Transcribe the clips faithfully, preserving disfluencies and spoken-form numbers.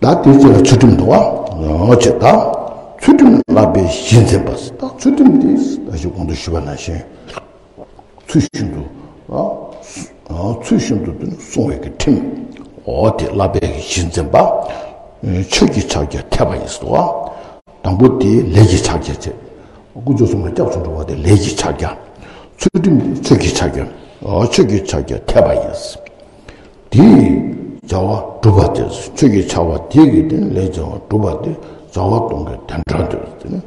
ཨ་དེའི་རྗེས་ལ་ཚུལ་ཁྲིམས་འདུག་བ། ཡང་ཅིག་ད། ཚུལ་ཁྲིམས་བསླབ་པའི་གཞི་འཛིན་པ། ད་ཚུལ་ཁྲིམས་དེ་ད་ཞིག་གོང་དུ་ཞུས་པ་ནང་བཞིན། ཚུལ་བཞིན་དུ། ཨ། ཚུལ་བཞིན་དུ་དེ་ནི་བསྲུང་བའི་གི་ཁྲིམས། འོ་དེ་བསླབ་པའི་གི་གཞི་འཛིན་པ། ཆོས་ཀྱི་ཕྱག་རྒྱ་འཐད་པ་ཡིན་ཟེར་བ། དང་པོ་དེ་ལས་ཀྱི་ཕྱག་རྒྱ་བྱེད། དཀོན་མཆོག་གསུམ་ལ་སྐྱབས་སུ་འགྲོ་བ་དེ་ལས་ཀྱི་ཕྱག་རྒྱ། ཚུལ་ཁྲིམས་དེ་ཆོས་ཀྱི་ཕྱག་རྒྱ། འོ་ཆོས་ཀྱི་ཕྱག་རྒྱ་འཐད་པ་ཡིན། དེས་བྱ་བ་སྒྲུབ་པ་དེ། ཆོས་ཀྱི་བྱ་བ་དེ་གིས་དེ་ནི་ལས་བྱ་བ་སྒྲུབ་པ་དེ་བྱ་བ་སྟོང་གི་བདེན་གྲུབ་དེ་ནི།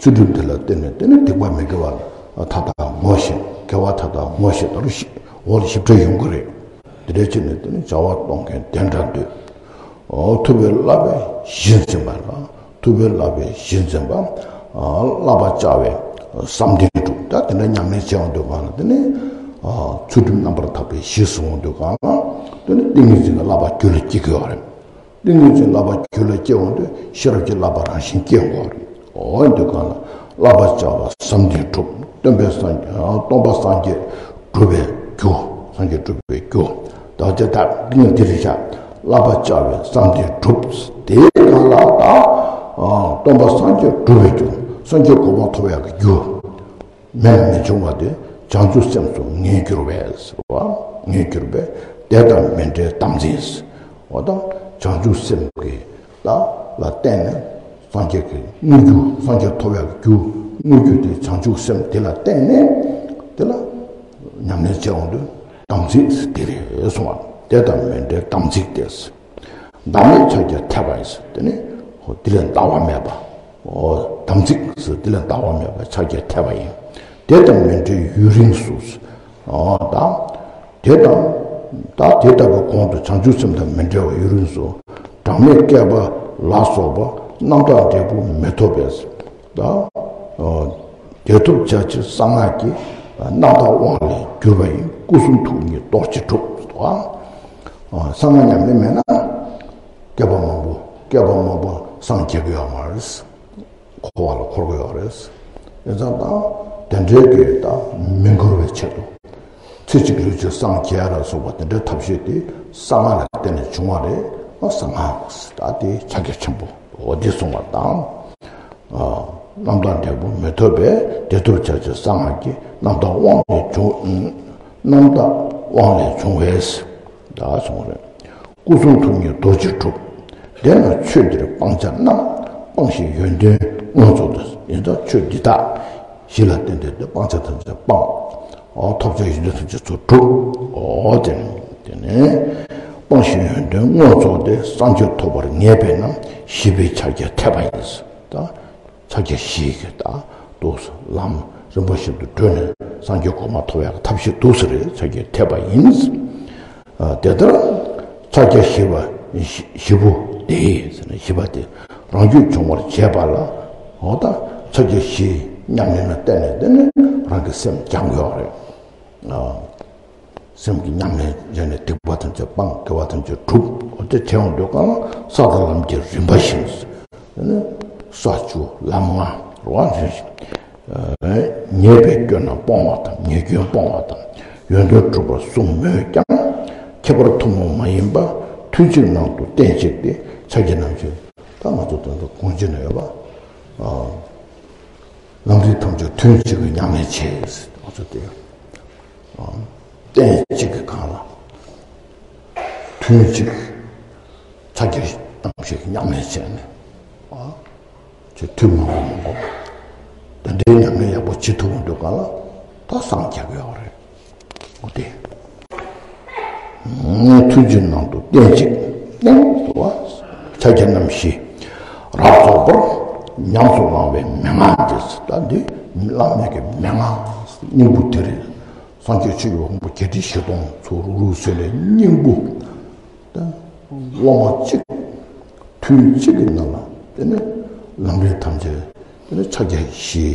ཚུལ་ཁྲིམས་དེ་ལ་བརྟེན་ནས་དེ་ནི་སྡིག་པ་མི་དགེ་བ་མཐའ་དག་ངོ་ཤེས། དགེ་བ་མཐའ་དག་ངོ་ཤེས་ད་རུང་ཤི་འོ་ལ་ཞིབ་ཕྲ་ཡོང་གི་རེད། དེ་འདྲ་བྱས་ནས་དེ་ནི་བྱ་བ་སྟོང་གི་བདེན་གྲུབ་འདོད། འོ་ཐུབ་པའི་བསླབ་པའི་གཞི་འཛིན་པ་ལ། ཐུབ་པའི་བསླབ་པའི་གཞི་འཛིན་པ། བསླབ་པ་བྱ་བའི་བསམ་གཏན་གྲུབ། ད་དེ་འདྲ་ཉམས་ལེན་བྱེད་འོང་དུས་གང་ལ་དེ་ནི། ཚུལ་ཁྲིམས་རྣམ་པར་དག་པའི་གཞི་བཟུང་འོང་དུས་གང་ལ་དེ་ནི་ཏིང་ངེ་འཛིན་གྱི་བསླབ་པ་རྒྱུད་ལ་སྐྱེ་གི་ཡོད་རེད། ཏིང་ངེ་འཛིན་བསླབ་པ་རྒྱུད་ལ་སྐྱེ་འོང་དུས་ཤེས་རབ་ཀྱི་བསླབ་པ་རང་བཞིན་སྐྱེ་འོང་གི་རེད། འོ་འདུག་གང་ལ་བསླབ་པ་བྱ་བ་བསམ་གཏན་གྲུབ། སྟོན་པའི་སངས་སྟོན་པ་སངས་རྒྱས་སྒྲུབ་པའི་རྒྱུ། སངས་རྒྱས་སྒྲུབ་པའི་རྒྱུ། ད་དེ་ད་ཏིང་འདི་རེད་བྱ། བསླབ་པ་བྱ་བའི་བསམ་གཏན་གྲུབ། དེའི་གང་ལ་ད་སྟོན་པ་སངས་རྒྱས་སྒྲུབ་པའི་རྒྱུ། སངས་རྒྱས་གོ་འཕང་ཐོབ་ཡག་གི་རྒྱུ། མེད་ན་མི་འབྱུང་བ་དེ་བྱང་ཆུབ་སེམས་སུ་ངེས་གྱུར་པས་ཟེར་བ། ངེས་གྱུར་པས་དེ་དང་མི་འབྲལ་དམ་ཚིག་ཟེར་བ་དང་། བྱང་ཆུབ་སེམས་ཀྱི་ལ་ལ་བརྟེན་ནས་སངས་རྒྱས་ཀྱི་དངོས་རྒྱུ། སངས་རྒྱས་ཐོབ་ཡག་གི་རྒྱུ་དངོས་རྒྱུ་དེ་བྱང་ཆུབ་སེམས་དེ་ལ་བརྟེན་ནས་དེ་ལ་ཉམས་ལེན་བྱས་འོང་དུས་དམ་ཚིག་དེ་རེད་གསུངས་པ། དེ་དང་མི་འབྲལ་དམ་ཚིག་སྟེ། བདག་མེད་ཕྱག་རྒྱ་འཐད་པ་ཡིན་ཟེར། དེ་ནི་འོ་དེ་ལས་འདའ་བ་མེད་པ། འོ་དམ་ཚིག་ཟེར་དེ་ལས་འདའ་བ་མེད་པ་ཕྱག་རྒྱ་འཐད་པ་ཡིན། དེ་དང་མི་འབྲལ་ཡུན་རིང་སུ་ཟེར། འོ་ད་དེ་དང་། ད་དེ་ལྟ་བུའི་གོང་དུ་བྱང་ཆུབ་སེམས་དང་མི་འབྲལ་བ་ཡུན་རིང་སུ། གྲངས་མེད་བསྐལ་པ་ལ་སོགས་པ་རྣམ་དག་འབྲས་བུ་མི་ཐོབ་པས། ད། འོ། བདེ་ཐོབ་བྱ་ཕྱིར་གསང་སྔགས་ཀྱི། རྣམ་དག་དབང་ལས་གྱུར་པ་ཡིན། སྐུ་གསུང་ཐུགས་ཉིད་རྡོ་རྗེ་གྲུབ། ཨ། གསང་སྔགས་ཉམས་ལེན་མེད་ན། བསྐལ་པ་མང་པོ་བསྐལ་པ་མང་པོ་སངས་རྒྱས་ཀྱི་ཡོད་མ་རེད། འཁོར་བ་ལ་འཁོར་གྱི་ཡོད་རེད། ཡིན་ཙང་ད། དེ་འདྲའི་གི་ད་མི་འཁོར་བའི་ཆེད་དུ། ཚེ་གཅིག་ལུས་གཅིག་སངས་རྒྱས་ལ་སོགས་པ་དེ་འདྲའི་ཐབས་ཤེས་དེ་གསང་སྔགས་ལ་བརྟེན་ནས་བྱུང་བ་རེད། ཨ་གསང་སྔགས་ད་དེ་ཕྱག་རྒྱ་ཆེན་པོ་འོ་དེ་གསུངས་པ་དང་། རྣམ་དག་འབྲས་བུ་མི་ཐོབ་པས་བདེ་ཐོབ་བྱ་ཕྱིར་གསང་སྔགས་ཀྱི། རྣམ་དག་དབང་ལས་བྱུང་། རྣམ་དག་དབང་ལས་བྱུང་བས། ད་གསུངས་རེད། སྐུ་གསུང་ཐུགས་ཉིད་རྡོ་རྗེ་གྲུབ། དེས་ན་ཆོས་འདིར་སྤང་བྱ་རྣམས། སྤངས་ཤིང་ཡོན་ཏན་མངོན་རྫོགས་ཏེ། ཡིན་ད་ཆོས་འདི་དག་གཞི་ལ་བརྟེན་ཏེ་སྤང་བྱ་ཐམས་ཅད་སྤངས། འོ་ཐོབ་བྱ་ཡོན་ཏན་ཐམས་ཅད་ཚུར་གྲུབ། འོ་དེ་དེ་ནས་སྤངས་ཤིང་ཡོན་ཏན་མངོན་རྫོགས་ཏེ། སངས་རྒྱས་ཐོབ་པར་ངེས་པས་ན་བཞི་པའི་ཕྱག་རྒྱ་འཐད་པ་ཡིན། ད་ཕྱག་རྒྱ་བཞི་གི་ད་འདུག་ལམ་རིམ་པ་བཞིན་དུ་བགྲོད་ནས་སངས་རྒྱས་གོ་འཕང་ཐོབ་ཡག་གི་ཐབས་ཤེས་འདུག་ཟེར་རེད། ཕྱག་རྒྱ་འཐད་པ་ཡིན། དེ་ལྟར་ཕྱག་རྒྱ་བཞི་པ་བཞི་པོ་དེ་ཟེར་ན་བཞི་པ་དེ་རང་རྒྱུད་སྦྱོང་བར་བྱེད་པ་ལ། འོ་ད་ཕྱག་རྒྱ་བཞི་ཉམས་ལེན་ལ་བརྟེན་ནས་དེ་ནི་རང་གི་སེམས་སྦྱང་དགོས་པ་རེད། སེམས་ཀྱི་ཉམས་ལེན་བྱས་ནས་སྡིག་པ་ཐམས་ཅད་སྤངས། དགེ་བ་ཐམས་ཅད་གྲུབ། འོ་དེ་བྱས་འོང་དུས་གང་ལ་ས་དང་ལམ་གྱི་རིམ་པ་བཞིན། ས་བཅུ་ལམ་ལྔ་རོ་བ་འཛིན་ཞིང་། ཉེས་པའི་སྐྱོན་རྣམས་སྤོང་བ་དང་། ཉེས་སྐྱོན་སྤོང་བ་དང་། ཡོན་ཏན་སྒྲུབ་པར་གསུངས་མོད་ཀྱང་། ཁྱད་པར་ཐུན་མོང་མ་ཡིན་པ། ཐུན་གཅིག་ནང་དུ་གཏན་གཅིག་སྟེ། ཕྱག་རྒྱ་རྣམ་བཞི། ད་ང་ཚོ་དོན་དུ་གོང་ཆེན་ན་ཡོད་པ། ལམ་རིམ་ཐམས་ཅད་ཐུན་གཅིག་གི་ཉམས་ལེན་བྱེད། ང་ཚོ་དེ། གཏན་གཅིག་གི་སྒང་ལ། ཐུན་གཅིག་ཕྱག་རྒྱ་རྣམ་བཞི་ཉམས་ལེན་བྱས་ནས། ཨ། ཅེས་ཐུན་མང་པོ་མང་པོ། དེ་འདྲའི་ཉམས་ལེན་ཡག་པོ་བྱེད་ཐུབ་འདུག་ག་ལ། ད་སངས་རྒྱས་ཀྱི་ཡོད་རེད། འོ་དེ། ཐུན་གཅིག་ནང་དུ་གཏན་གཅིག་གཏན་དུ་བ། ཕྱག་རྒྱ་རྣམ་བཞི་རབ་རྫོགས་པར་ཉམས་སུ་བླང་བའི་མན་ངག་འདི། ད་འདི་བླ་མའི་གི་མན་ངག་སྙིང་པོ་དེ་རེད། སངས་རྒྱས་ཆོས་ཀྱི་ཕུང་པོ་བརྒྱད་ཁྲི་བཞི་སྟོང་ཚུར་རུ་ཟེར་ནས་སྙིང་པོ། ད་སློབ་མ་གཅིག་ཐུན་གཅིག་གི་ནང་ལ་དེ་ནས་ལམ་རིམ་ཐམས་ཅད་དེ་ནས་ཕྱག་རྒྱ་བཞི་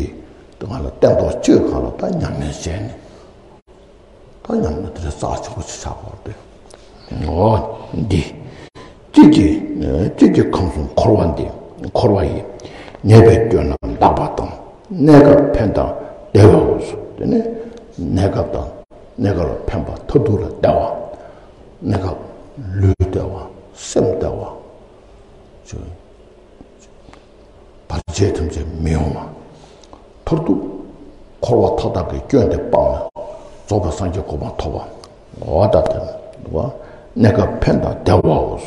དེ་ང་ལ་སྟན་ཐོག་གཅིག་སྒང་ལ་ད་ཉམས་ལེན་བྱས་ནས། ད་ཉམས་ལེན་དེ་རྩ་ཆེན་པོ་ཞིག་ཆགས་པ་རེད། འོ་འདི། ཅིག་གིས་ཅིག་གིས་ཁམས་གསུམ་འཁོར་བ་འདི། འཁོར་བ་ཡི་ཉེས་པའི་སྐྱོན་རྣམས་འདག་པ་དང་། གནས་སྐབས་ཕན་དང་བདེ་བའོ་ཟེར། དེ་ནས་གནས་སྐབས་དང་གནས་སྐབས་ལ་ཕན་པ་མཐར་ཐུག་ལ་བདེ་བ། གནས་སྐབས་ལུས་བདེ་བ། སེམས་བདེ་བ། བར་ཆད་ཐམས་ཅད་མི་ཡོང་བ། མཐར་ཐུག་འཁོར་བ་མཐའ་དག་གི་སྐྱོན་དེ་སྤངས་ནས་རྫོགས་པའི་སངས་རྒྱས་གོ་འཕང་ཐོབ་པ། འོ་ད་དེ་ནི་གནས་སྐབས་ཕན་དང་བདེ་བའོ།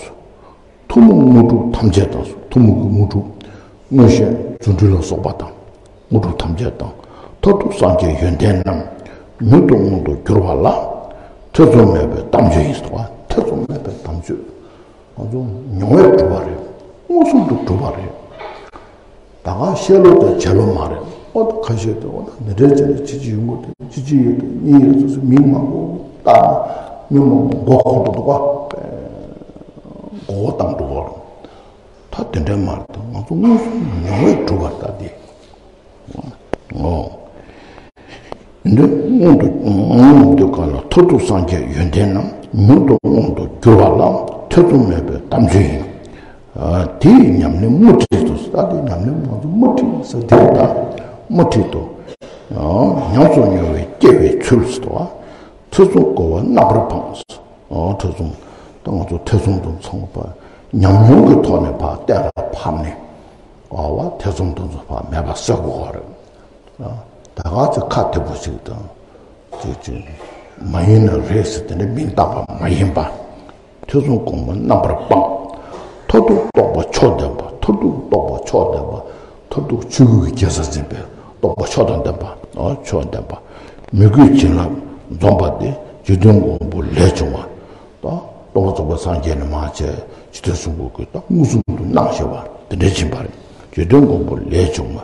ཐུན་མོང་དངོས་གྲུབ་ཐམས་ཅད་དང་། ཐུན་མོང་གི་དངོས་གྲུབ། མངོན་ཤེས་རྫུ་འཕྲུལ་ལ་སོགས་པ་དང་། དངོས་གྲུབ་ཐམས་ཅད་དང་། མཐར་ཐུག་སངས་རྒྱས་ཡོན་ཏན་རྣམས། མྱུར་དུ་མངོན་དུ་འགྱུར་བ་ལ། ཐེ་ཚོམ་མེད་པའི་དམ་ཆོས་ཡིན་ཟེར་བ། ཐེ་ཚོམ་མེད་པའི་དམ་ཆོས། ང་ཚོ་མྱོང་བས་གྲུབ་པ་རེད། མངོན་སུམ་དུ་གྲུབ་པ་རེད། ད་ག་བཤད་ལུགས་དང་བྱེད་ལུགས་མ་རེད། ཨོ་ད་ཁ་ཤས་དེ་ཨོ་ད་འདི་འདྲའི་བྱས་ནས་ཅི་ཅི་ཡོང་གི་འདུག་ཅི་ཅི་ཡོད་དེ་གཉིས་ཡོད་ཚོད་ཚོད་མིང་མང་པོ་བཏགས་ནས་མི་མང་པོ་མགོ་འཁོར་དུ་འདུག་ག་མགོ་བོ་བཏང་འགྲོ་བར། ད་དེ་འདྲ་མ་རེད། ད་ང་ཚོ་མངོན་སུམ་མྱོང་བས་གྲུབ་པ་ད་དེ། འོ། འདི་མངོན་དུ་མངོན་དུ་གང་ལ་མཐར་ཐུག་སངས་རྒྱས་ཡོན་ཏན་རྣམས། མྱུར་དུ་མངོན་དུ་འགྱུར་བ་ལ། ཐེ་ཚོམ་མེད་པའི་དམ་ཆོས་ཡིན། དེའི་ཉམས་ལེན་མུ་མཐུད་དུ། ད་དེ་ཉམས་ལེན་ང་ཚོ་མུ་མཐུད་ཟེར་དེ་ད་མུ་མཐུད་དུ། ཉམས་སུ་མྱོང་བས་སྐྱེ་བའི་ཚུལ་ཟེར་བ། ཐེ་ཚོམ་རྒོལ་བ་རྣམ་པར་སྤངས། ཐེ་ཚོམ། ད་ང་ཚོ་ཐེ་ཚོམ་དང་ཚོམ་པ་ཉམས་མྱོང་གི་ཐོག་ནས་ཕར་གཏན་ལ་ཕབ་ནས། ཨ་བ་ཐེ་ཚོམ་དེ་ཚོ་ཕར་མེད་པ་བཟོ་དགོས་པ་རེད། ད་ག་ཚོད་ཁ་བདེ་པོ་ཞིག་དང་། ཅིག་ཅིག་མ་ཡིན་ན་རེད་ཟེར་དེ་འདྲ་མིང་བཏགས་པ་མ་ཡིན་པ། ཐེ་ཚོམ་རྒོལ་བ་རྣམ་པར་སྤངས། མཐར་ཐུག་རྟོགས་པ་མཆོག་ལྡན་པ། མཐར་ཐུག་རྟོགས་པ་མཆོག་ལྡན་པ། མཐར་ཐུག་ཆོས་སྐུ་གི་རྒྱལ་ས་འཛིན་པའི་རྟོགས་པ་མཆོག་དང་ལྡན་པ། ཨ་མཆོག་ལྡན་པ། མོས་གུས་བྱིན་རླབས་འཛོམས་པ་དེ་རྗེ་བཙུན་མགོན་པོ་ལས་བྱུང་བ། ད་རྟོགས་པ་རྫོགས་པའི་སངས་རྒྱས་ནས་མར་བྱས་རྗེ་བཙུན་མགོན་པོ་གིས་ད་མངོན་སུམ་དུ་གནང་བཞག་པ་དེ་འདྲ་ཕྱིན་པ་རེད། རྗེ་བཙུན་མགོན་པོ་ལས་བྱུང་བ།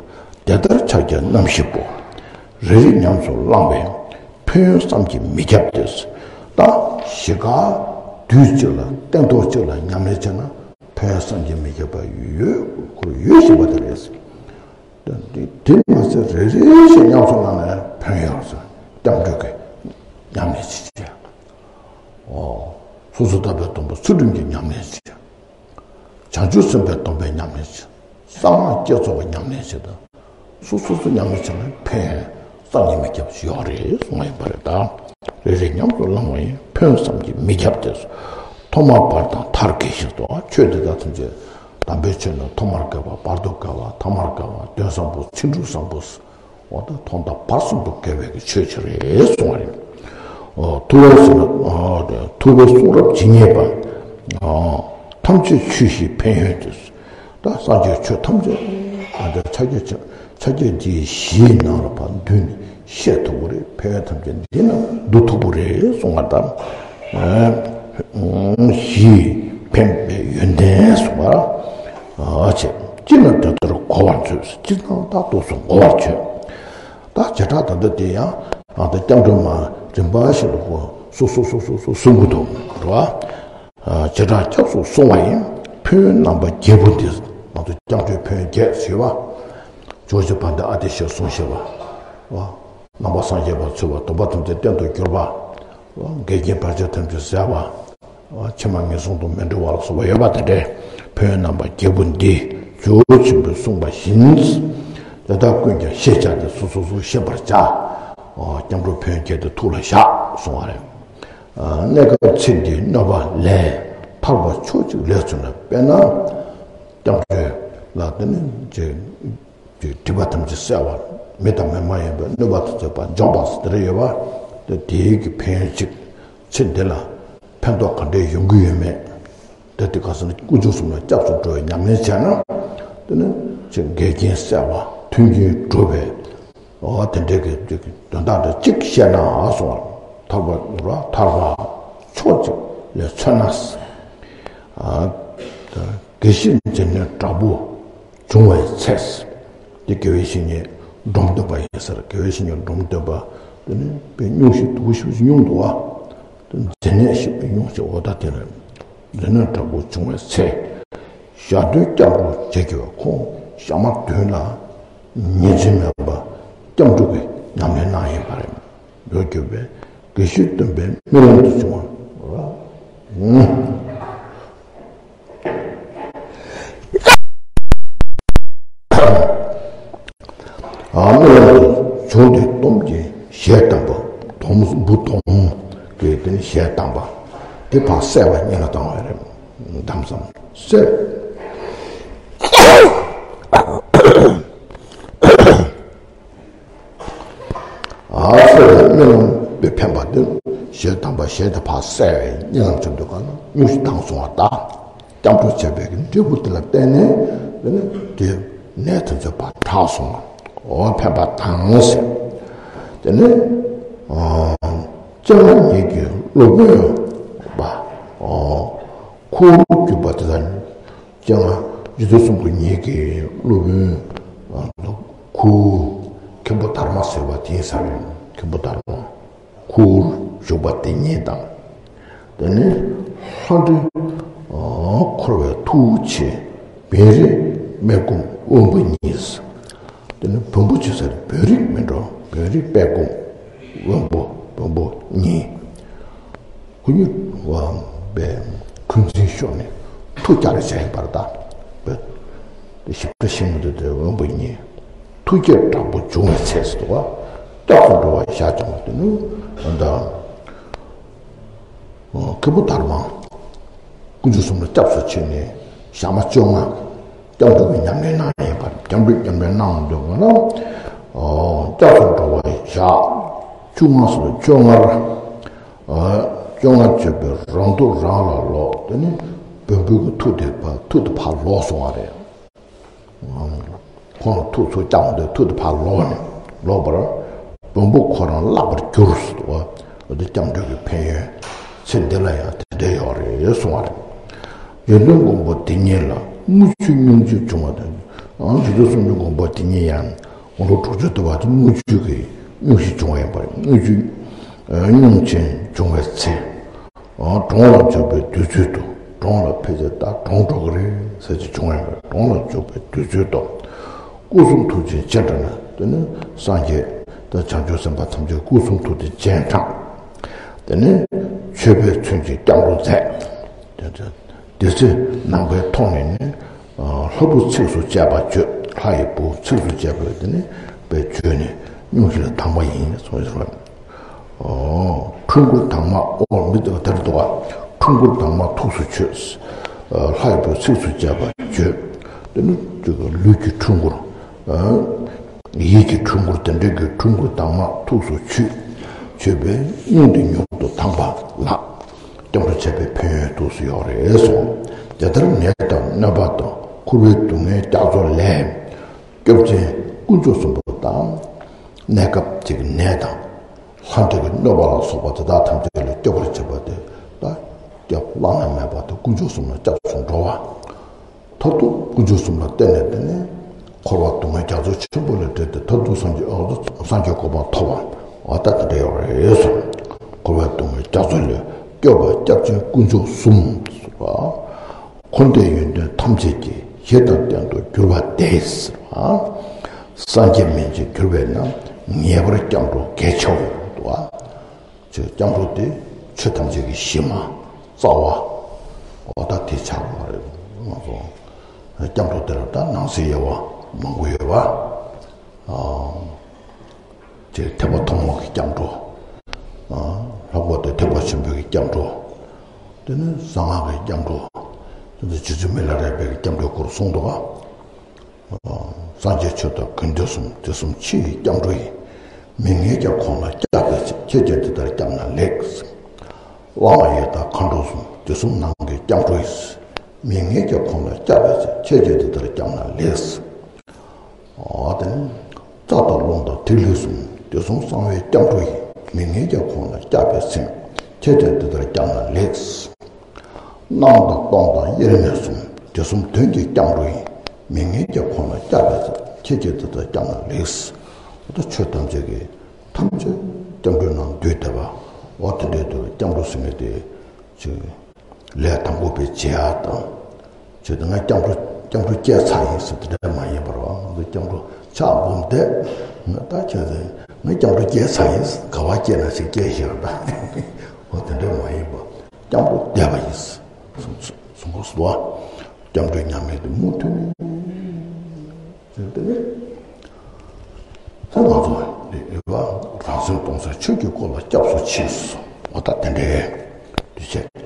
དེ་ལྟར་ཕྱག་རྒྱ་རྣམ་བཞི་པོ། རེ་རེ་ཉམས་སུ་བླང་བས་ཕན་ཡོན་བསམ་གྱིས་མི་ཁྱབ་སྟེ། ད་གཞི་ག་དུས་གཅིག་ལ་སྟན་ཐོག་གཅིག་ལ་ཉམས་ལེན་བྱས་ན་ཕན་ཡོན་བསམ་གྱིས་མི་ཁྱབ་པ་ཡོད། ཁོ་ཡོད་བཞིན་པ་དེ་རེད། དེ་མ་ཟད་རེ་རེ་བཞིན་ཉམས་སུ་བླངས་ནས་ཕན་ཡོད་ཟེར། སྐྱབས་འགྲོའི་གི་ཉམས་ལེན་བྱེད་བྱེད། ཨོ། སོ་སོ་ཐར་པའི་སྡོམ་པ་ཚུལ་ཁྲིམས་ཀྱི་ཉམས་ལེན་བྱེད། བྱང་ཆུབ་སེམས་དཔའི་སྡོམ་པའི་ཉམས་ལེན་བྱེད། གསང་སྔགས་བསྐྱེད་རྫོགས་ཀྱི་ཉམས་ལེན་བྱེད་དང་། སོ་སོ་སོ་ཉམས་ལེན་བྱེད་ན་ཕན་ཡོན་བསམ་གྱིས་མི་ཁྱབ་ཞིག་ཡོད་རེད་གསུངས་པ་ཡིན་པ་རེད་ད། རེ་རེ་ཉམས་སུ་བླང་བ་ཡིས་ཕན་ཡོན་བསམ་གྱིས་མི་ཁྱབ་སྟེ། ཐོག་མར་བར་དང་མཐར་དགེ་ཞིང་དུ། ཆོས་འདི་དག་ཐམས་ཅད། དམ་པའི་ཆོས་ནི་ཐོག་མར་དགེ་བ། བར་དུ་དགེ་བ། ཐ་མར་དགེ་བ། དོན་བཟང་པོ། ཚིག་འབྲུ་བཟང་པོ། འོ་ད་ཐོག་མཐའ་བར་གསུམ་དུ་དགེ་བའི་གི་ཆོས་ཅིག་རེད་གསུངས་པ་རེད། ཨོ་ཐུབ་པའི་གསུང་རབ། ཨོ་ཐུབ་པའི་གསུང་རབ་ཇི་སྙེད་པ། ཨོ་ཐམས་ཅད་ཆོས་བཞིའི་ཕན་ཡོན་ཏེ། ད་སངས་རྒྱས་ཆོས་ཐམས་ཅད་ད་ལྟ་ཕྱག་རྒྱ་ཆེ་ཕྱག་རྒྱ་ཆེ་བཞིའི་ནང་ལ་ཕར་བསྡུས་ནས་བཤད་ཐུབ་པ་རེད། ཕན་ཡོན་ཐམས་ཅད་འདི་ན་བསྡུ་ཐུབ་པ་རེད་གསུངས་པ་དང་། ཨ་བཞིའི་ཕན་པའི་ཡོན་ཏན་གསུངས་པ། ཨ་ཅེ། ཅི་ན་དེ་ལྟར་གོ་བར་མཛོད། ཅི་ན་ད་དུ་སོང་གོ་བར་བྱོས། ད་བྱེ་བྲག་ད་ལྟ་དེ་ཡང་ཨ་ད་སྐྱབས་འགྲོ་མ་རིམ་པ་བཞིན་དུ་གོ་སོ་སོ་སོ་སོ་སོ་གསུང་གི་འདུག་རེད་བ། བྱེ་བྲག་སྐྱབས་སུ་སོང་བ་ཡིན། ཕན་ཡོན་རྣམ་པ་བརྒྱད་པོ་འདི། ང་ཚོ་སྐྱབས་འགྲོའི་ཕན་ཡོན་བརྒྱད་ཞེས་པ། ཇོ་བོ་རྗེ་དཔལ་ལྡན་ཨ་ཏི་ཤས་གསུངས་བཞག་པ། རྣམ་པར་སངས་རྒྱས་པར་འཚོལ་བ། སྡོམ་པ་ཐམས་ཅད་གཏན་དུ་འགྱུར་བ། འགལ་རྐྱེན་བར་ཆད་ཐམས་ཅད་ཟད་པ། ཕྱི་མ་ངན་སོང་དུ་མི་འགྲོ་བ་ལ་སོགས་པ་ཡོད་པ་དེ་འདྲའི་ཕན་ཡོན་རྣམ་པ་བརྒྱད་པོ་འདི་ཇོ་བོ་ཆེན་པོས་གསུངས་པ་བཞིན། དེ་དག་ཀུན་ཀྱང་ཤེས་བྱ་སྟེ། སོ་སོ་སོ་ཤེས་པར་བྱ། སྐྱབས་འགྲོའི་ཕན་ཡོན་བརྒྱད་དེ་ཐུགས་ལ་བཞག་གསུང་བ་རེད། གནས་སྐབས་ཚེ་འདིའི་གནོད་པ་ལས་ཐར་པ་ཕྱོགས་གཅིག་ལས་བརྩོན་ན། དཔེར་ན་སྐྱབས་འགྲོ་ལ་དེ་ནི་ཅེས། དེ་སྒྲིབ་པ་ཐམས་ཅད་བསལ་བ། མི་དང་མི་མ་ཡིན་པའི་གནོད་པ་ཐམས་ཅད་ཕར་འཇོམས་པ་ཟེར་དེ་འདྲ་ཡོད་པ། དེ་དེའི་གི་ཕན་ཡོན་གཅིག་ཚེ་འདི་ལ་ཕན་ཐོགས་ག་འདྲས་ཡོང་གི་ཡོད་མེད། དེ་དེ་ག་ཟེར་ན་དཀོན་མཆོག་གསུམ་ལ་སྐྱབས་སུ་འགྲོ་བའི་ཉམས་ལེན་བྱས་ན། དེ་ནི་ཚེ་འགལ་རྐྱེན་བསལ་བ། མཐུན་རྐྱེན་སྒྲུབ་པའི། འོ་དེ་འདྲའི་གི་དོན་དག་འདྲ་གཅིག་བཤད་ན་གསུངས་པ། ཐར་པ་ར་ཐར་པ་ཕྱོགས་གཅིག་ལས་མཚོན་ན། དགེ་བཤེས་མཛེ་སྣོད་དྲག་པོ་བྱུང་བའི་ཚེ། འདི་དགེ་བའི་བཤེས་གཉེན་འབྲོམ་སྟོན་པ་ཡིན་ཟེར། དགེ་བའི་བཤེས་གཉེན་འབྲོམ་སྟོན་པ་དེ་ནི་དཔེ་སྙུང་གཞི་སྡུག་ཞིག་སྙུང་འདུག་བ། དེ་མཛེ་སྣོད་ཞེས་པའི་སྙུང་གཞི་འོ་ད་དེ་ལ་མཛེ་སྣོད་དྲག་པོ་བྱུང་བའི་ཚེ། ཞག་བདུན་སྐྱབས་འགྲོ་བྱེད་ཀྱི་བ། ཁོང་ཞག་མ་བདུན་ལ་ཉིན་མཚན་མེད་པར་སྐྱབས་འགྲོ་གི་ཉམས་ལེན་གནང་ཡིན་པ་རེད། འགྲོ་གྱུར་པའི་དགེ་བཤེས་སྟོན་པའི་རྨི་ལམ་དུ་བྱུང་བ། རྨི་ལམ་དུ་བྱུང་སྟེ་སྡོམ་གྱི་ཞལ་བསྟན་པ། སྡོམ་བུ་སྡོམ་གྱི་དེ་ནི་ཞལ་བསྟན་པ་དེ་ཕར་གསལ་བ་སྙན་ལ་བཏང་བ་རེད། དམ་བསམ་གསལ། ཨ་གསལ་ལ་རྨི་ལམ་པའི་འཕེན་པ་དེ་ཞལ་དམ་པ་ཞལ་དེ་ཕར་གསལ་བའི་གཉིད་ལམ་གྱི་འདུག་ག་ན་སྙུང་གཞི་ལྡང་སོང་བ་དང་། སྐྱབས་འགྲོ་བྱས་པའི་འབྲས་བུ་དེ་ལ་བརྟེན་ནས་དེ་ནས་དེ་ནད་དེ་ཚོ་ཕར་དྲག་སོང་བ། འོ་འཕེན་པ་དང་ཟེར། དེ་ནས་སྤྱན་སྔར་ཉིད་ཀྱི་སློབ་དཔོན་པ། ཁུར་གྱུར་པ་དེ་དང་། སྤྱན་སྔར་རྗེ་བཙུན་གསུམ་མགོན་ཉིད་ཀྱི་སློབ་དཔོན་ཁུར། མཁན་པོ་དར་མ་ཟེར་བ་དེ་ཡིན་ས་རེད། མཁན་པོ་དར་མ། ཁུར་བཞུགས་པ་དེ་གཉིས་དང་། དེ་ནས་ལྷ་འདྲེ་འཁོར་བའི་ཐུགས་རྗེ་ཆེ་བེ་རི་སྨན་སྐུ་དབོན་པོ་གཉིས། དེ་ནས་བོན་པོ་ཆེ་ས་རེད། བོན་རིགས་མི་འགྲོ། བོན་རིགས་དཔལ་སྐུ་དབོན་པོ་བོན་པོ་གཉིས། ཁོ་གཉིས་བ་བའི་འཁོན་འཛིན་ཤོར་ནས་ཐུགས་རྒྱལ་རེ་བྱས་པར་གདའ། བས་ཞིབ་ཕྲ་ཤེས་མི་འདུག་དེ་དབོན་པོ་གཉིས་ཐུགས་བསྐྱེད་དྲག་པོ་བྱུང་བའི་ཚེ་ཟེར་བ། སྐྱབས་སུ་འགྲོ་བ་ཞག་བྱུང་བ་དེ་ནི་ད་མཁན་པོ་དར་མ་དཀོན་མཆོག་གསུམ་ལ་སྐྱབས་སུ་མཆི་ནས་ཞག་མ་བཅོ་ལྔ་སྐྱབས་འགྲོ་གི་ཉམས་ལེན་གནང་ཡིན་པར། སྐྱབས་འགྲོའི་ཉམས་ལེན་གནང་འདོད་པ་ན། སྐྱབས་སུ་འགྲོ་བ་ཞག་བཅུ་ལྔ་སོགས་བཅོ་ལྔར། བཅོ་ལྔ་བྱས་པའི་རང་ཐུགས་རང་ལ་ལོག་དེ་ནི་བོན་པོའི་ཐུགས་དེ་ཕར་ཐུགས་དེ་ཕར་ལོག་སོང་བ་རེད། ཁོང་ལ་ཐུགས་ཚོ་བསྐྱངས་ཏེ་ཐུགས་དེ་ཕར་ལོག་ནས་ལོག་པར་བོན་པོ་ཁོ་རང་བརླག་པར་གྱུར་ཟེར་བ། འོ་དེ་སྐྱབས་འགྲོ་གི་ཕན་ཡོན་ཚེ་འདི་ལ་ཡང་དེ་འདྲ་ཡོད་རེད་གསུང་བ་རེད། དགེ་འདུན་མགོན་པོ་དེ་ཉིད་ལ་དངུལ་ཆུ་སྙུང་གཞི་བྱུང་བ་དང་། ཨང་དགེ་འདུན་སུམ་ཅུ་མགོན་པོ་དེ་ཉིད་ཡང་དགུང་ལོ་དྲུག་ཅུ་ཐུབ་པ་དེ་དངུལ་ཆུ་གི་སྙུང་གཞི་བྱུང་བ་ཡིན་པར། དངུལ་ཆུ་སྙུང་ཆེན་བྱུང་བའི་ཚེ། གྲོང་ལ་འཇུག་པའི་དུས་ཚོད་དུ། གྲོང་ལ་ཕལ་ཆེར་ད་གྲོངས་འགྲོ་གི་རེད་ཟེར་གྱི་བྱུང་བ་ཡིན་པས། གྲོང་ལ་འཇུག་པའི་དུས་ཚོད་དུ། སྐུ་གསུང་ཐུགས་ཀྱི་སྤྱན་དྲངས་ནས། དེ་ནི་སངས་རྒྱས་དང་བྱང་ཆུབ་སེམས་དཔའ་ཐམས་ཅད་སྐུ་གསུང་ཐུགས་ཀྱི་སྤྱན་དྲངས། དེ་ནས་མཆོད་པའི་ཚོན་གྱིས་སྐྱབས་འགྲོ་མཛད། དེ་ཚེ་ནམ་མཁའི་མཐོངས་ནས་ནི། ལྷ་བུ་ཚིགས་སུ་བཅད་པ་བརྗོད། ལྷ་ཡི་བུ་ཚིགས་སུ་བཅད་པ་དེ་ནི་དཔེ་བརྗོད་ནས་སྙུང་གཞི་ལ་དམ་པ་ཡིན་གསུངས་ཡོད་པ། ཨོ། འཁྲུལ་འཁོར་དྭངས་མ། ཨོ་མི་དེ་ལྟར་འདུག་ག་འཁྲུལ་འཁོར་དྭངས་མ་ཐུགས་སུ་ཆུད། ལྷ་ཡི་བུ་ཚིགས་སུ་བཅད་པ་བརྗོད། དེ་ནི་ལུས་ཀྱི་འཁྲུལ་འཁོར། ཡིད་ཀྱི་འཁྲུལ་འཁོར་དེ་འདྲ་གི་འཁྲུལ་འཁོར་དྭངས་མ་ཐུགས་སུ་ཆུད། ཆུད་པས་སྙིང་འདི་མྱུར་དུ་དྭངས་པ་ལགས། སྐྱབས་འགྲོ་བྱས་པའི་ཕན་ཡོན་དུ་སུ་ཡོད་རེད་གསུངས། དེ་ལྟར་ནད་དང་གནོད་པ་དང་འཁོར་བའི་སྡུག་བསྔལ་རྒྱ་མཚོ་ལས་སྐྱོབ་ཅིང་དཀོན་མཆོག་གསུམ་པོ་དང་། གནས་སྐབས་ཅིག་ནད་དང་། ལྷ་འདྲེ་གི་གནོད་པ་ལ་སོགས་པ་དེ་དག་ཐམས་ཅད་ལས་སྐྱོབ་པར་བྱེད་པ་དེ་ད་སྐྱབས་བླ་ན་མེད་པ་དེ་དཀོན་མཆོག་གསུམ་ལ་སྐྱབས་སུ་འགྲོ་བ། མཐར་ཐུག་དཀོན་མཆོག་གསུམ་ལ་བརྟེན་ནས་དེ་ནས་འཁོར་བ་སྡུག་བསྔལ་རྒྱ་མཚོ་ཆེན་པོ་ལས་བསྒྲལ་ཏེ་མཐར་ཐུག་སངས་རྒྱས་སངས་རྒྱས་གོ་འཕང་ཐོབ་པ། འོ་ད་དེ་འདྲ་ཡོད་རེད་གསུངས། འཁོར་བའི་སྡུག་བསྔལ་རྒྱ་མཚོ་ལས་སྐྱོབ་པ་སྐྱབས་ཆེན་དཀོན་མཆོག་གསུམ་ཟེར་བ། འཁོར་འདས་ཡོན་ཏན་ཐམས་ཅད་ཀྱི་གཞི་དང་རྟེན་དུ་གྱུར་པ་དེ་ཟེར་བ། སངས་རྒྱས་མིན་ཅིང་གྱུར་པས་ན། ངེས་པར་སྐྱབས་འགྲོ་གལ་ཆེའོ་ཟེར་བ། ཅེས་སྐྱབས་འགྲོ་དེ་ཆོས་ཐམས་ཅད་ཀྱི་གཞི་མ་རྩ་བ། འོ་ད་དེ་ཆགས་པ་རེད། ང་ཚོ་སྐྱབས་འགྲོ་དེ་ལ་ད་ནང་གསེས་དབྱེ་བ་མང་པོ་ཡོད་པ། ཨ། ཅེས་ཐེག་པ་ཐོག་མ་གི་སྐྱབས་འགྲོ། ཨ། ལྷག་པར་དུ་ཐེག་པ་ཆེན་པོའི་གི་སྐྱབས་འགྲོ། དེ་ནས་གསང་སྔགས་ཀྱི་སྐྱབས་འགྲོ། དེ་ནས་རྗེ་བཙུན་མི་ལ་རས་པའི་གི་སྐྱབས་འགྲོའི་སྐོར་གསུངས་འདུག་ག་སངས་རྒྱས་ཆོས་དང་དགེ་འདུན་གསུམ། དེ་གསུམ་ཕྱི་ཡི་སྐྱབས་འགྲོ་ཡིན། མི་ངལ་གྱི་གོང་ལ་སྐྱབས་པའི་ཚེ། ཁྱེད་ཀྱིས་འདི་ལྟར་བསྐྱབས་ན་ལེགས། བླ་མ་ཡི་དམ་མཁའ་འགྲོ་གསུམ། དེ་གསུམ་ནང་གི་སྐྱབས་འགྲོ་ཡིན། མི་ངལ་གྱི་གོང་ལ་སྐྱབས་པའི་ཚེ། ཁྱེད་ཀྱིས་འདི་ལྟར་བསྐྱབས་ན་ལེགས། འོ་དེ་ནི་རྩ་དང་རླུང་དང་ཐིག་ལེ་གསུམ། དེ་གསུམ་གསང་བའི་སྐྱབས་འགྲོ་ཡིན། མི་ངལ་གྱི་གོང་ལ་སྐྱབས་པའི་ཚེ། ཁྱེད་ཀྱིས་འདི་ལྟར་བསྐྱབས་ན་ལེགས། རྣམས་དང་སྟོང་དང་དབྱེར་མེད་གསུམ། དེ་གསུམ་དོན་གྱི་སྐྱབས་འགྲོ་ཡིན། མི་ངལ་གྱི་གོང་ལ་སྐྱབས་པའི་ཚེ། ཁྱེད་ཀྱིས་འདི་ལྟར་བསྐྱབས་ན་ལེགས། འོ་ད་ཆོས་ཐམས་ཅད་ཀྱི་ཐམས་ཅད་སྐྱབས་འགྲོའི་ནང་འདུས་བསྡད་པ། འོ་དེ་འདྲའི་དུ་སྐྱབས་འགྲོ་ཟེར་མཁན་དེ་ཅིག་ལས་དང་པོ་པའི་བྱེད་ཡག་དང་། བྱས་ཏེ་ང་སྐྱབས་འགྲོ་སྐྱབས་འགྲོ་སྐྱེས་ཚར་ཡིན་ཟེར་དེ་འདྲ་མ་ཡིན་པར་བ། ང་ཚོ་སྐྱབས་འགྲོ་ཕྱག་འབུམ་བསྡད། ང་ད་ཁྱེད་ཚོས་ང་སྐྱབས་འགྲོ་སྐྱེས་ཚར་ཡིན་ཟེར། ག་བ་སྐྱེས་ན་ཞིག་སྐྱེས་ཤིག་ད། འོ་དེ་འདྲ་མ་ཡིན་པ། སྐྱབས་འགྲོ་བསྡད་པ་ཡིན་ཟེར་གསུངས་གསུངས་པ། སྐྱབས་འགྲོའི་ཉམས་ལེན་དེ་མུ་མཐུད་ནས་བྱས་ཏེ། ད་ང་ཚོ་ཡོད་པ་རང་སེམས་སྟོང་གསལ་ཆོས་ཀྱི་སྐུ་ལ་སྐྱབས་སུ་མཆི་གསུངས། འོ་ད་དེ་འདྲའི་དུས་ཆེན།